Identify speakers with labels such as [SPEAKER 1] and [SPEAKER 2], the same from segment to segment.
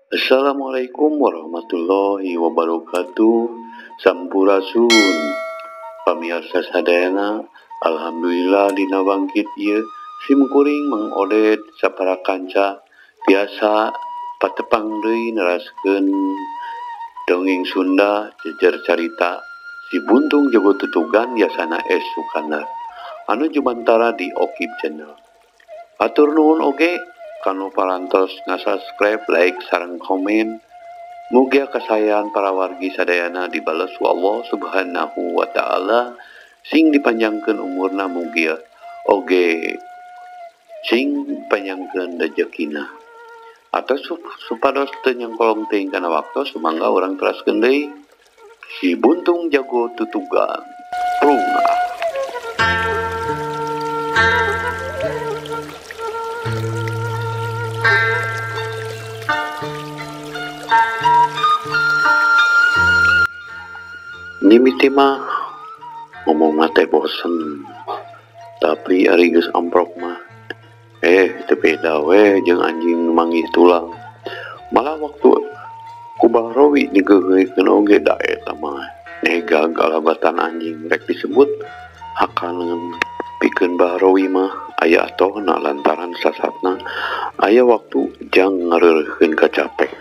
[SPEAKER 1] Assalamualaikum warahmatullahi wabarakatuh. Sampurasun pamirsa sadayana. Alhamdulillah dina bangkit ieu sim kuring Mang Oded sapara kanca biasa patepang deui neraskeun dongeng Sunda jejer carita Si Buntung Jago Tutugan Yasana S Sukandar anu jumantara di Okib Channel. Atur nuhun oge kanu parantos ngasubscribe, like, sareng komen. Mugia kasayan para wargi sadayana dibales ku Allah Subhanahu wa taala, sing dipanjangkeun umurna mugia oge sing panjangkeun rejekina. Atau supados teu nyangkolong teuing kana waktu, sumangga urang teraskeun deui Si Buntung Jago Tutugan. Prungah. Mimiti mah ngomong teh bosen, tapi ari geus amprok mah teu beda we jeung anjing manggih tulang. Malah waktu ku Bahrowi digeugeuhkeun oge da eta mah nega galabatan anjing rek disebut hakaneun. Pikeun Bahrowi mah aya atohna lantaran sasatna aya waktu jang ngareureuhkeun kacape.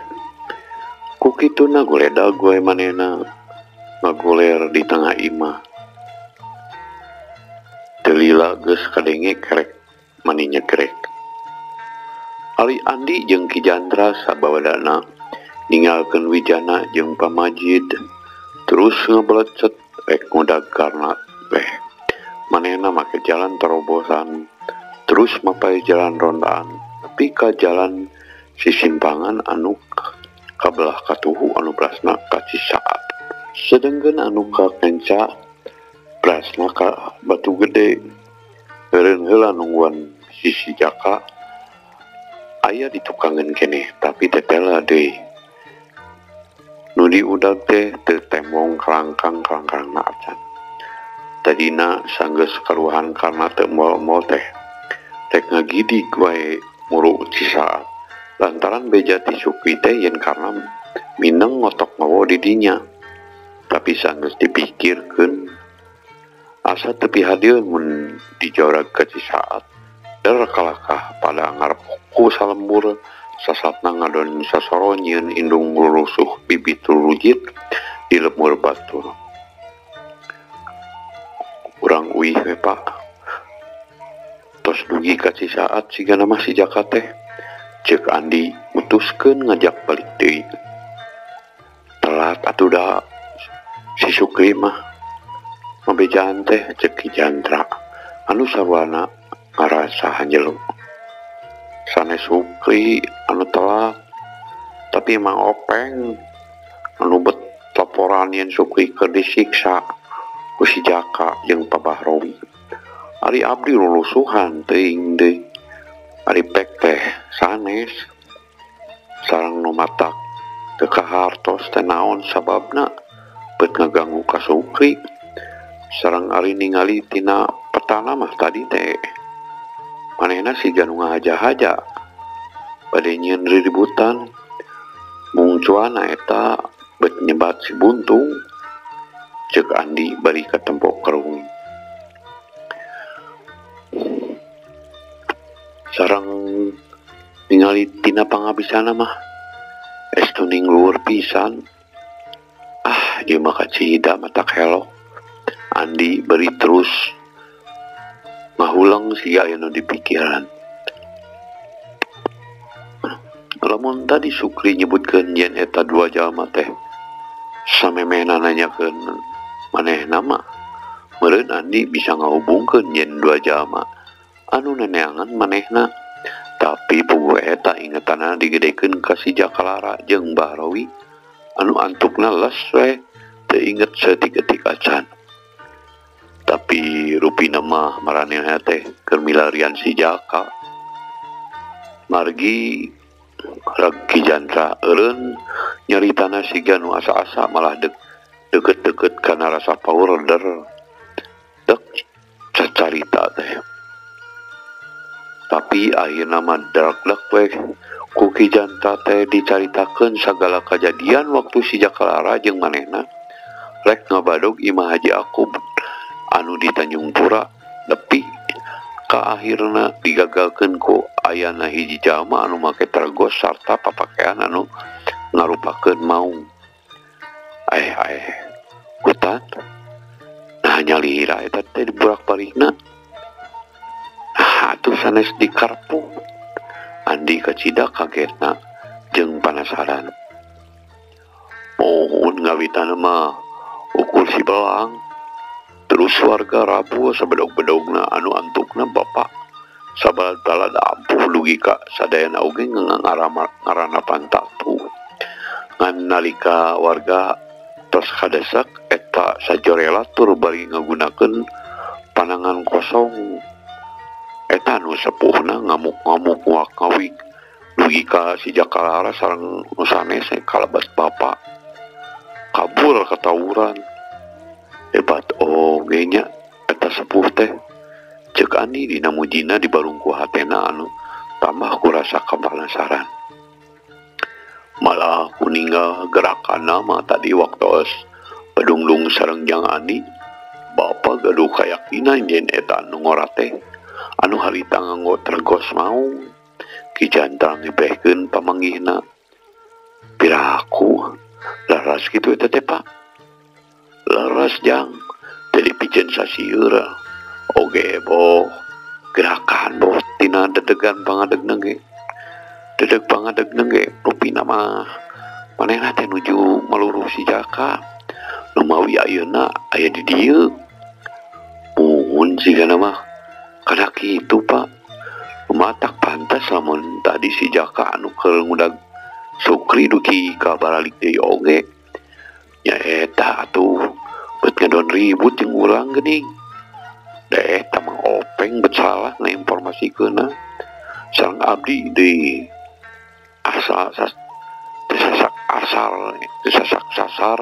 [SPEAKER 1] Ku kituna goledag we manehna ngagoler di tengah imah. Teu lila geus kadenge kerek maninya kerek. Ari Andi jeung Ki Jandra sabawadana ninggalkeun Wijana jeung pamajid terus ngebelecet rek ngudag karna teh. Manehna make jalan terobosan terus mapai jalan rondaan tepi ka jalan sisimpangan anu kabelah katuhu anu brasna ka Cisaat. Sedengkeun anu ka kenca brasna ka Batu Gede. Eureun heula nungguan sisi Jaka aya di tukangeun keneh tapi tetela deui. Nu diudag teh teu tembong kalangkang-kalangkangna acan. Tadina sanggeus karuhan karna teu moal-moal teh rek ngagidig wae muru Cisaat lantaran beja ti Sukri teh yen karna mineng ngotok ngowo di dinya. Tapi sanggeus dipikirkeun asa teu pihadeun mun dijorag ka Cisaat der kalakah pada ngarep ku salembur sasatna ngadon sasoro nyieun indung lulusuh bibit rujit di lemur batur. Urang uih we Pak, tos dugi ka Cisaat sigana mah si Jaka teh, ceuk Andi mutuskeun ngajak balik deui. Telat atuh da si Sukri mah mabejaan teh, ceuk Ki Jandra anu sarwana ngarasa hanjelu. Sanes Sukri anu telat tapi Mang Openg anu bet laporan yen Sukri keur disiksa ku si Jaka jeung Pak Bahrowi. Ari abdi lulusuhan teuing deui. Ari pek teh sanes sareng nu matak teu kahartos teh naon sababna bet ngaganggu ka Sukri. Sareng ari ningali tina petana mah tadi teh manehna siga nu ngahaja-haja bade nyieun riributan. Mungcuana eta bet nyebat Si Buntung, ceuk Andi bari katempo kerung. Sareng ningali tina pangabisana mah estuning luhur pisan. Ah, ieu mah kacida matak helok. Andi bari terus ngahulang siga aya nu dipikiran. Lamun tadi Sukri nyebutkeun yen eta dua jalma teh samemehna nanyakeun manehna mah, meureun Andi bisa ngahubungkeun yen dua jalma anu neneangan manehna. Tapi puguh eta ingetanna digedekeun ka si Jakalara jeung Bahrowi anu antukna les we teu inget saeutik-eutik acan. Tapi rupina mah maranehna teh keur milarian si Jaka. Margi reg Ki Jandra eureun nyaritana siga nu asa-asa malah deket-deket kana rasa power der dek cacarita teh. Tapi akhirna mah drakdek we ku Ki Jantra teh dicaritakeun sagala kajadian waktu si Jaka Lara jeung manehna rek ngabadog Imah Haji Akub anu di Tanjung Pura nepi ka akhirna digagalkeun ku ayana hiji jalma anu make tergos sarta papakaian anu ngarupakeun maung. Hutan nah nyalira eta teh dibolak-balikna. Nah atuh sanes dikarpu. Andi kacida kagetna jeung panasaran. Mohon ngawitan mah ukur si belang. Terus warga rabu sabedog-bedogna anu antukna bapak sabalad-balad ampuh dugi ka sadayana oge ngarana pantatu. Ngan nalika warga tos kadesak eta sajorela tur bari ngagunakeun panangan kosong. Eta nu sepuhna ngamuk-ngamuk nguak-ngawik dugi ka si Jaka Lara sareng nu sanes kalebat bapak kabur katawuran. Hebat oge nya eta sepuh teh. Ceuk Andi dina mujina dibarungku hatena anu tambah ku rasa kapanasaran. Malah kuninggal gerakan mah tadi waktos pedungdung sareng jang Andi, bapak gaduh kayakinan yen eta anu ngora teh anu harita nganggo tergos maung. Ki Jantra ngebehkeun pamanggihna. Piraku laras kitu eta teh Pak. Laras jang teu dipiceun sasieur. Oge boh gerakan boh tina dedegan pangadegna ge. Dedeg pangadegna ge rupina mah manehna teh nuju maluruh si Jaka. Nu mawi ayeuna aya di dieu. Muhun sigana mah kana kitu Pak. Matak pantas lamun tadi si Jaka anu keur ngudag Sukri dugi ka baralik deui oge. Nya eta atuh bet ngadon ribut jeung urang geuning. Da eta mah Openg bet salah ngainformasikeunna. Sareng abdi deui asa sasak asar sasak sasar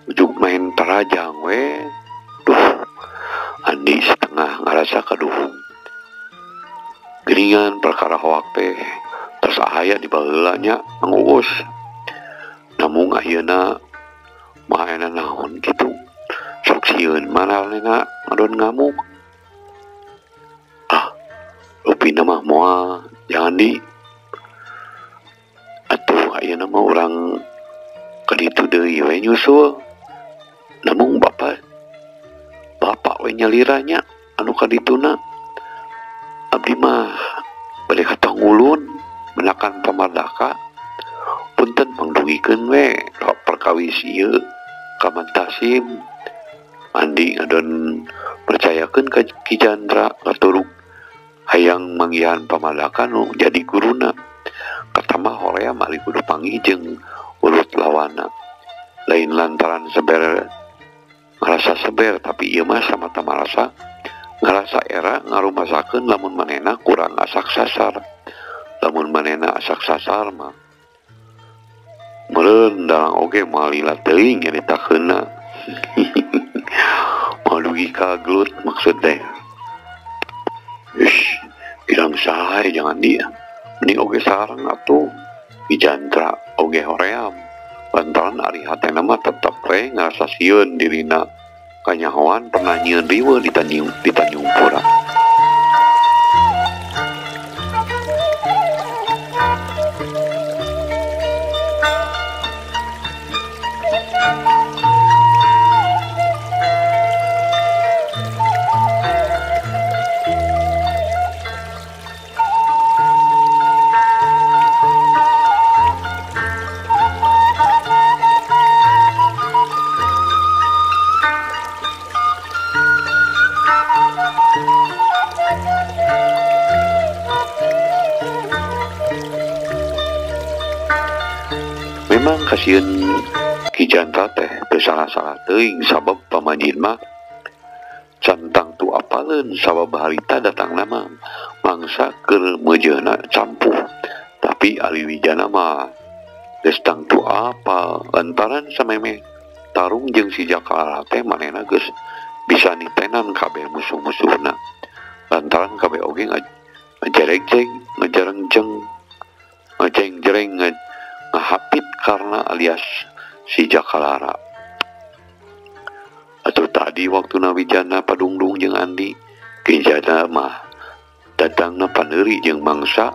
[SPEAKER 1] ujug main tarajang we. Duh, Andi setengah ngarasa kaduhung. Geuningan perkara hoak teh tos ahaya di baheula nya Mang Uus. Namung ayeuna mah aya naon kitu. Sok sieun maranehna ngadon ngamuk. Ah, rupina mah moal jangan di. Atuh ayeuna mah urang ka ditu deui we nyusul. Namung bapak we nyalira nya anu ka dituna. Abdi mah bade ka Tangulun menakan pamardaka. Punten pangdugikeun we perkawis ieu ka Mantasim. Andi ngadon percayakeun ka Ki Jandra katuruk hayang manggihan pamardaka nu jadi guruna. Katama horea mah kudu panggih jeung urut lawana. Lain lantaran seber ngarasa seber tapi ieu mah samata marasa ngarasa era ngarumasakeun lamun manehna kurang asak sasar. Lamun manehna asak sasar mah meureun dalang oge moal lila teuing nyaritakeunna. Moal dugi ka gelut maksud teh. Ish, bilang sae jangan dia. Mending oge sareng atuh Ki Jantra oge hoream. Lantaran ari hatena mah tetep we ngarasa sieun dirina kanyahoan pernah nyieun riweuh di Tanjung Pura. Memang kasieun Ki Jantra teh teu salah-salah teuing sabab pamajid mah can tangtu apaleun sabab harita datangna mah mangsa keur meujeuna campuh. Tapi ari Wijana mah geus tangtu apal lantaran samemeh tarung jeung si Jaka teh manehna geus bisa nitenan kabeh musuh-musuhna. Lantaran kabeh oge Ngajaregjeg ngajarengjeng ngajengjereng ngahapit karena alias si Jakalara. Atau tadi waktu Wijana padungdung jeung Andi, Ki Jana mah datangna paneuri jeung mangsa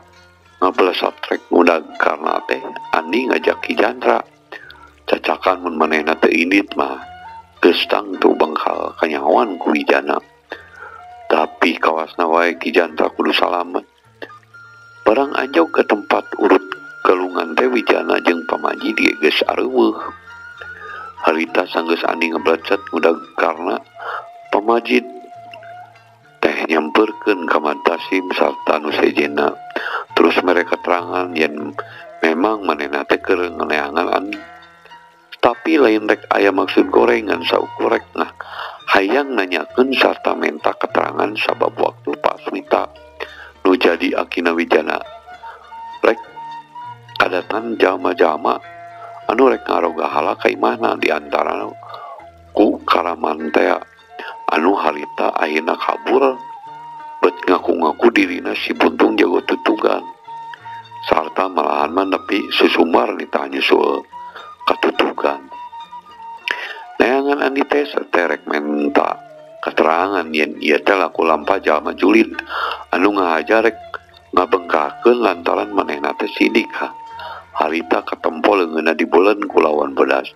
[SPEAKER 1] ngabelesat rek ngudag karena teh Andi ngajak Ki Jandra. Cacakan mun manehna teu indit mah geus tangtu bangkal kanyahoan ku Wijana. Tapi kawasna wae Ki Jandra kudu salamet. Barang anjog ke tempat urut galungan teh Wijana jeung pamaji geus areuweuh. Harita sanggeus Andi ngeblecet ngudag karena pamajid teh nyamperkeun ka Mantasim sarta nu sejenna. Terus mereka keterangan yen memang manehna teh keur nganeangan Andi. Tapi lain rek aya maksud gorengan saukur rek nah hayang nanyakeun sarta menta keterangan sabab waktu Pak Asmita nu jadi akina Wijana rek kadatan jalma-jalma anu rek ngaroga hala ka imahna di antara ku Karaman teh anu harita akhirna kabur bet ngaku-ngaku dirina si Buntung jago tutugan sarta malahan mah nepi susumar ditanya soal katutugan. Neangan Andi teh terek menta keterangan yen ieu teh laku lampah jalma julid anu ngahaja rek ngabengkakeun lantaran manehna teh sidik ha. Harita katempo leungeunna dibuleun ku lawan bodas.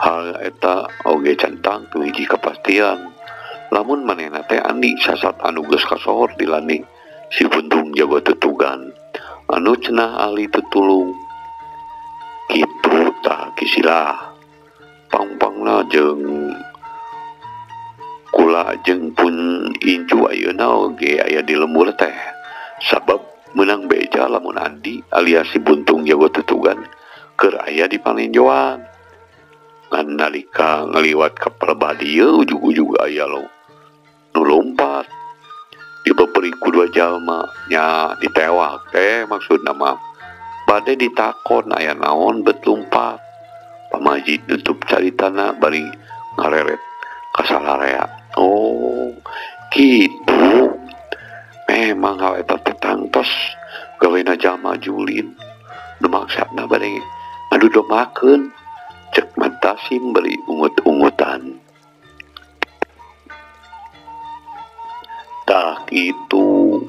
[SPEAKER 1] Hal eta oge can tangtu hiji kepastian lamun manehna teh Andi sasat anu geus kasohor dilani si Buntung jago tutugan anu cenah ahli tetulung. Kitu tah kisilah pangpangna jeung kula jeung pun incu ayeuna oge aya di lembur teh sabab menang beja lamun Andi alias si Buntung jago tutugan keur aya di paninjoan. Ngan nalika ngaliwat ka pelebah dieu ujug-ujug aya lo nu lompat dibeperi ku dua jalma nya ditewak teh maksudna mah bade ditakon aya naon bet lumpat. Pamajid nutup caritana bari ngareret kasalarea. Oh kitu memang hal eta teh tangtos gawena jalma julid nu maksana bade ngadu domakeun cek Mantasim bari ungut-ungutan. Tah kitu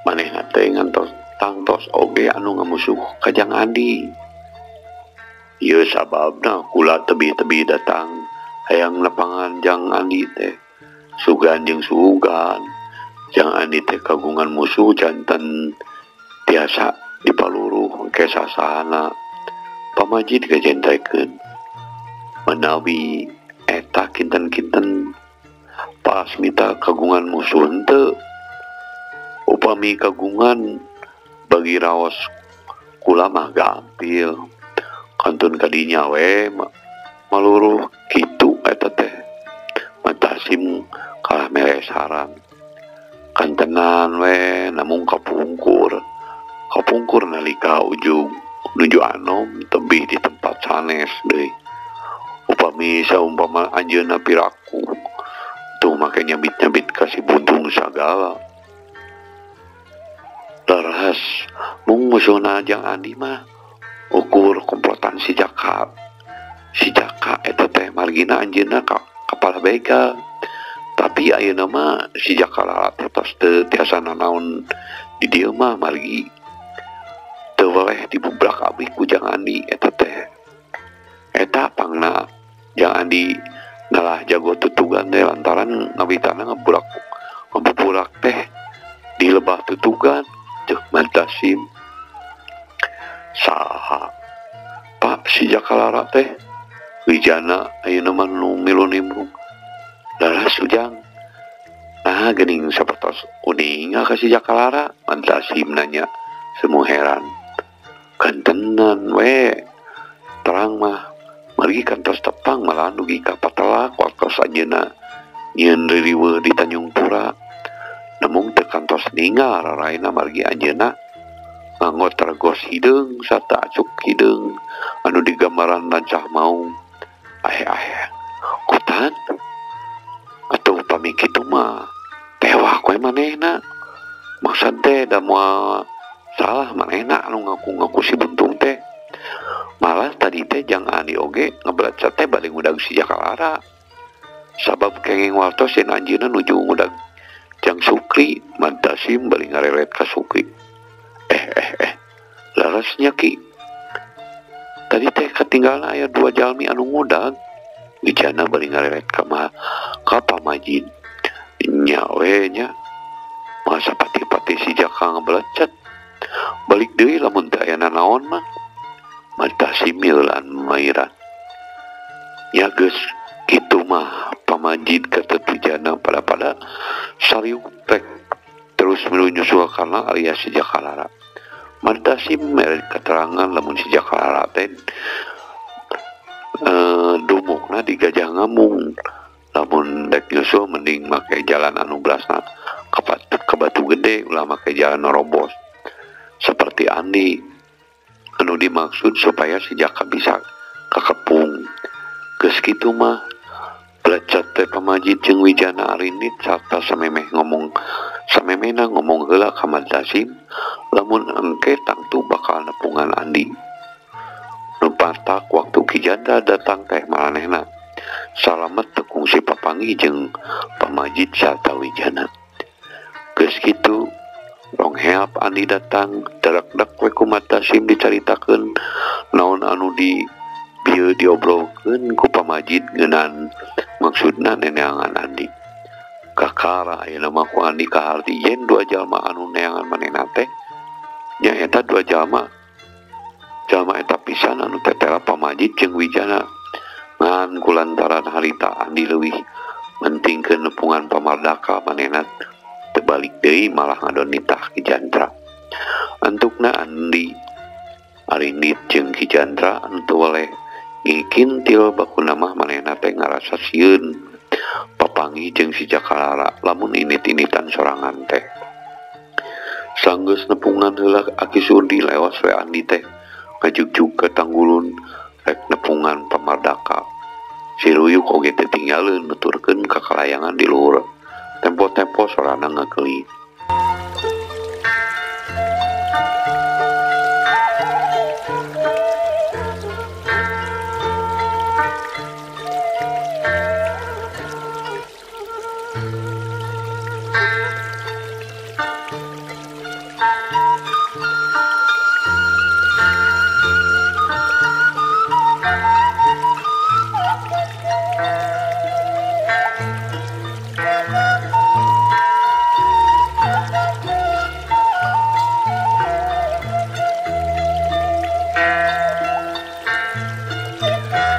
[SPEAKER 1] manehna teh ngantos tangtos oge anu ngamusuh ka Jang Andi. Ieu sababna kula tebih-tebih datang hayang lapangan Jang Andi teh. Sugan jeung sugan Jang Andi teh kagungan musuh janten tiasa dipaluruh ke sasahana. Pamajid kajentekeun manawi eta kinten-kinten Pak Asmita kagungan musuh henteu. Upami kagungan bagi raos kula mah gampil kantun kadinya we maluruh kitu eta teh. Mantasim kalah mere saran kantenan we namung kapungkur kapungkur nalika ujug nuju anom tebih di tempat sanes deui. Upami saumpama anjeunna piraku tuh make nyabit-nyabit ka si Buntung sagala. Leres mung musuhna Jang Andi mah ukur komplotan si Jaka. Si Jaka eta teh margina anjeunna ka kepala begal. Tapi ayeuna mah si Jaka lalat tos teu tiasa nanaon di dieu mah margi teu weleh dibubrak abdi ku Jang Andi eta teh. Eta pangna Jang Andi ngalah jago tutugan teh lantaran ngawitana ngabuburak teh di lebah tutugan cek Mantasim. Saha Pak si Jakalara teh Wijana ayeuna mah nu milu nimbrung. Laras ujang nah geuning sapertos uninga ka si Jakalara. Mantasim nanya semua heran. Kantenan we terang mah margi kantos tepang malahan dugi ka patelak waktos anjeunna nyieun ririweuh di Tanjung Pura. Namung teu kantos ningal raraina margi anjeunna nganggo tergos hideung sarta acuk hideung anu digambaran lancah maung. Ahe-ahe kutan atuh upami kitu mah tewak we manehna. Maksud teh da moal salah manehna anu ngaku-ngaku si Buntung teh. Malah tadi teh jang Andi oge ngebelat teh bade ngudag si Jakalara. Sabab kenging wartos yen anjeunna nuju ngudag Jang Sukri, Madasim bari ngarelet ka Sukri. Larasnya Ki. Tadi teh katinggalna aya dua jalmi anu ngudag. Wijana bari ngarelet ka ka pamajid. Nya we nya. Masa pati-pati si Jaka ngebelecet. Balik deui lamun teu aya nanaon mah. Madasim milan mairan. Nya geus kitu mah pamajid kata Wijana pada-pada sariuk rek terus menuju Suakarna alias si Jakalara. Madasim mere keterangan lamun si Jakalara teh dumukna di Gajah Ngamung. Lamun dek nyusul mending make jalan anu belasna ke Batu Gede ulah make jalan nerobos. Seperti Andi anu dimaksud supaya si Jaka bisa kekepung. Geus kitu mah belecet teh pamajid jeung Wijana arinit sarta samemeh ngomong samemehna ngomong heula ka Madasim lamun engke tangtu bakal nepungan Andi. Nu patak waktu Ki Jandra datang teh maranehna salamet teu kungsi papanggih jeung pamajid sarta Wijana. Geus kitu rong heap Andi datang darak-dak we ku Madasim dicaritakeun naon anu di bieu diobrolkeun ku pamajid ngeunaan maksudna neneangan Andi. Kakara ayeuna mah ku Andi kaharti yen dua jalma anu neangan manehna teh nyaeta dua jalma jalma eta pisan anu tetela pamajid jeung Wijana. Ngan kulantaran harita Andi leuwih mentingkeun nepungan pamardaka manehna tebalik deui malah ngadon nitah Ki Jandra. Antukna Andi arindit jeung Ki Jandra anu teu weleh ngikintil bakuna mah manehna teh ngarasa sieun papanggih jeung si Jakalara lamun init-initan sorangan teh. Sanggeus nepungan heula Aki Surdi lewas we Andi teh ngajugjug ka tanggulun rek nepungan pamardaka. Si Ruyuk oge teh tinggaleun nuturkeun ka kalayangan di luhur. Tempo-tempo sorana ngageli.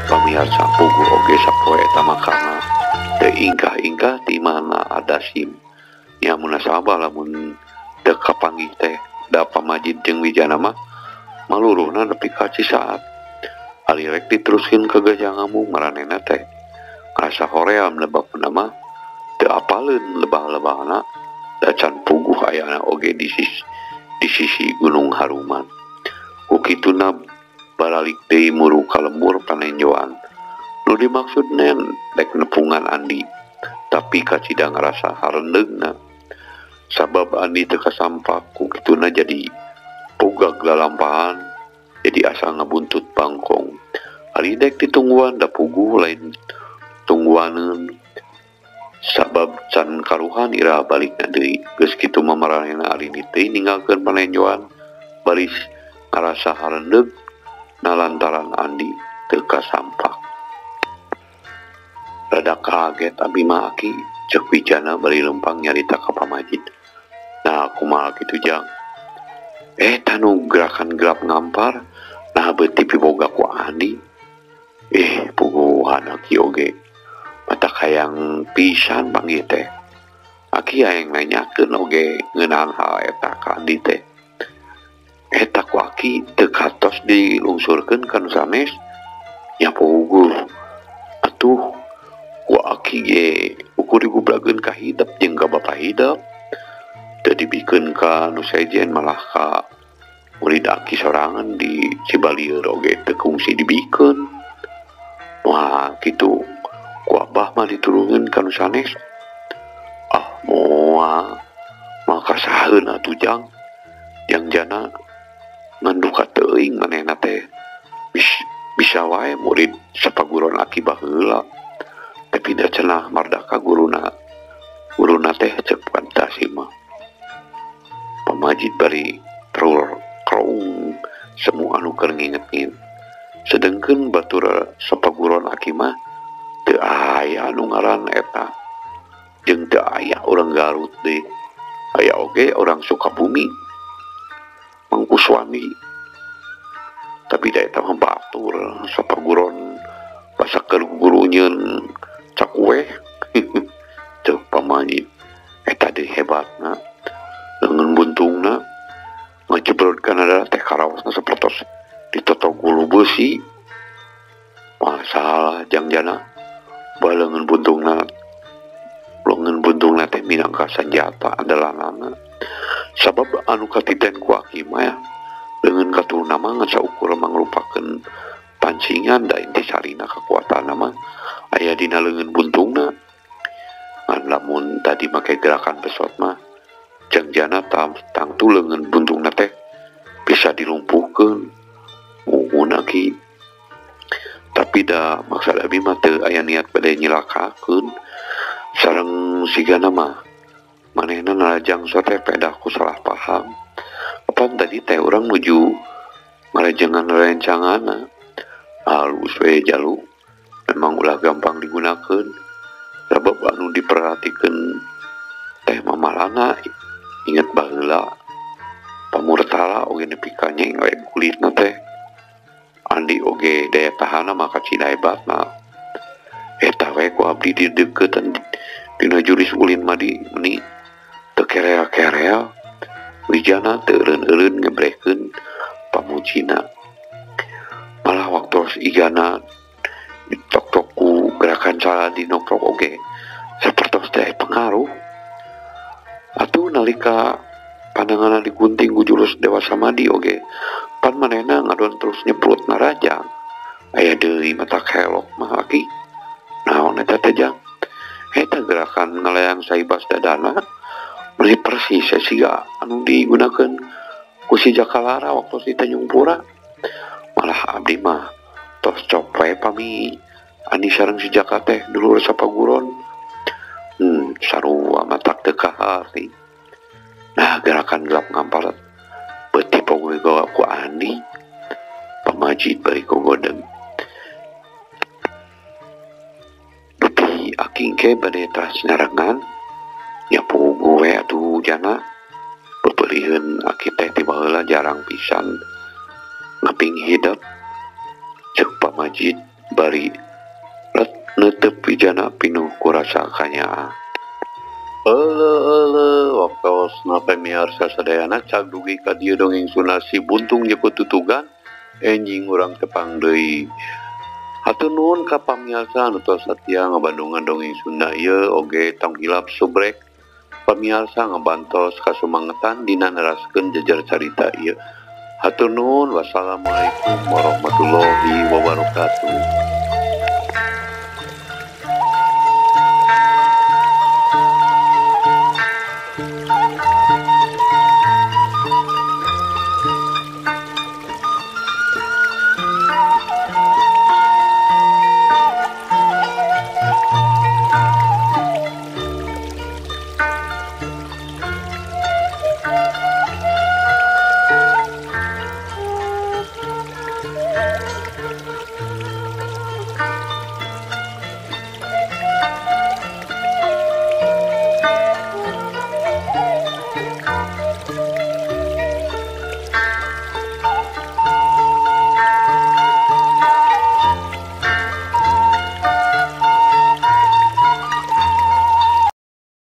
[SPEAKER 1] Pamiarsa puguh oge sapoe eta mah karena teu ingkah-ingkah ti mana ada sim. Nya munasabah lamun teu kapanggih teh da pamajid jeung Wijana mah maluruhna nepi ka Cisaat. Ari rek diteruskeun ka Gajah Ngamung maranehna teh ngarasa hoream lebakna mah teu apaleun lebah-lebahna da can puguh ayana oge di sisi Gunung Haruman. Ku kituna baralik deui muru ka lembur panenjoan. Nu dimaksud nen rek nepungan Andi, tapi kacida ngarasa harendeungna. Sabab Andi teu kasampak ku kituna jadi pugag lalampahan, jadi asa ngabuntut bangkong. Ari dek ditungguan da puguh lain tungguaneun. Sabab can karuhan iraha balikna deui. Geus kitu mah maranehna ari deui ninggalkeun panenjoan baris ngarasa harendeug nalantaran Andi teu kasampak. Rada kaget abi mah Aki, cek Wijana bari lempang nyarita ka pamajid. Nah kumaha kitu jang? Tanu gerakan gelap ngampar, nah beuti piboga ku Andi. Puguhan Aki oge. Mata hayang pisan panggih teh. Aki hayang nanyakeun oge ngeunaan hal eta ka Andi teh. Eta ku Aki teu katos dilungsurkeun ka nu sanes. Nya puguh. Atuh ku Aki ge ukur digubrakeun ka hidep jeung ka bapa hidep. Teu dibikeun ka nu sejen malah ka murid Aki sorangan di Cibalieur oge teu kungsi dibikeun. Wah kitu ku abah mah diturunkeun ka nu sanes. Ah moal maka saha Piraheun atuh jang. Jang jana ngan duka teuing manehna teh bisa wae murid sapaguron aki baheula. Tapi da cenah mardaka guruna. Guruna teh cek fantasi mah. Pamajid bari terul kroung semua anu keur nginget-nginget. Sedengkeun batur sapaguron aki mah teu aya anu ngaran eta. Jeung teu aya urang Garut deui. Aya oge orang Sukabumi. Mangkuswami. Tapi da eta mah batur sapaguron basa keur guru nyeun cakwe. Cek pamajid eta deui hebatna. Leungeun buntungna ngajebrod kana darah teh karaosna sapertos ditoto gulu beusi. Masalah jangjana baleungeun buntungna teh minangka sanjata andalanana. Sabab anu katiten ku aki mah ya, leungeun katuruna mah ngan saukur mangrupakeun pancingan da intisarina kakuatanna mah aya dina leungeun buntungna. Ngan lamun tadi make gerakan pesot mah jangjana tangtu leungeun buntungna teh bisa dilumpuhkeun. Muhun aki. Tapi da maksad abi mah teu aya niat bade nyilakakeun. Sareng sigana mah manehna narajang teh pedah ku salah paham. Apan tadi teh urang nuju marajengan rencanganna. Halus we jalu memang ulah gampang digunakeun. Sabab anu diperhatikeun teh mamalana inget baheula pamurtala oge nepi ka nyengwe kulitna teh. Andi oge daya tahanna mah kacida hebatna. Eta we ku abdi dideuketan dina juris ulin madi meni teu kerea-kerea. Wijana teu eureun-eureun ngebrehkeun pamujina. Malah waktu igana ditok-tok ku gerakan cara dinokrok oge sapertos teh pengaruh. Atuh nalika pandanganna digunting ku jurus Dewa Samadi oge pan manehna ngadon terus nyeprut narajang. Aya deui mata kelok mah aki. Naon eta teh jang? Eta gerakan ngalayang saibas dadana meuni persis siga anu digunakeun ku si Jakalara waktu di Tanjung Pura. Malah abdi mah tos cop we pami ani sareng si Jaka teh dulur sapaguron. Sarua matak teu kahari. Nah, gerakan gelap ngampar beuti pogoe ku Andi. Pamajid bari gogodeng. Dupi aking ke bade tas nyarengan nya pogo we atuh jana. Bebeuliheun aki teh ti baheula jarang pisan ngaping hidep. Ceuk pamajid bari let neuteup wijana pinuh ku rasa kanyaah. Euleuh waktosna pamiarsa sadayana cag dugi ka dieu dongeng Sunda si Buntung nyebut tutugan enjing urang tepang deui. Hatur nuhun ka pamiarsa anu tos satia ngabandungan dongeng Sunda ieu oge tong hilap subrek pamiarsa ngabantos kasumangetan dina neraskeun jejer carita ieu. Hatur nuhun, wassalamualaikum warahmatullahi wabarakatuh.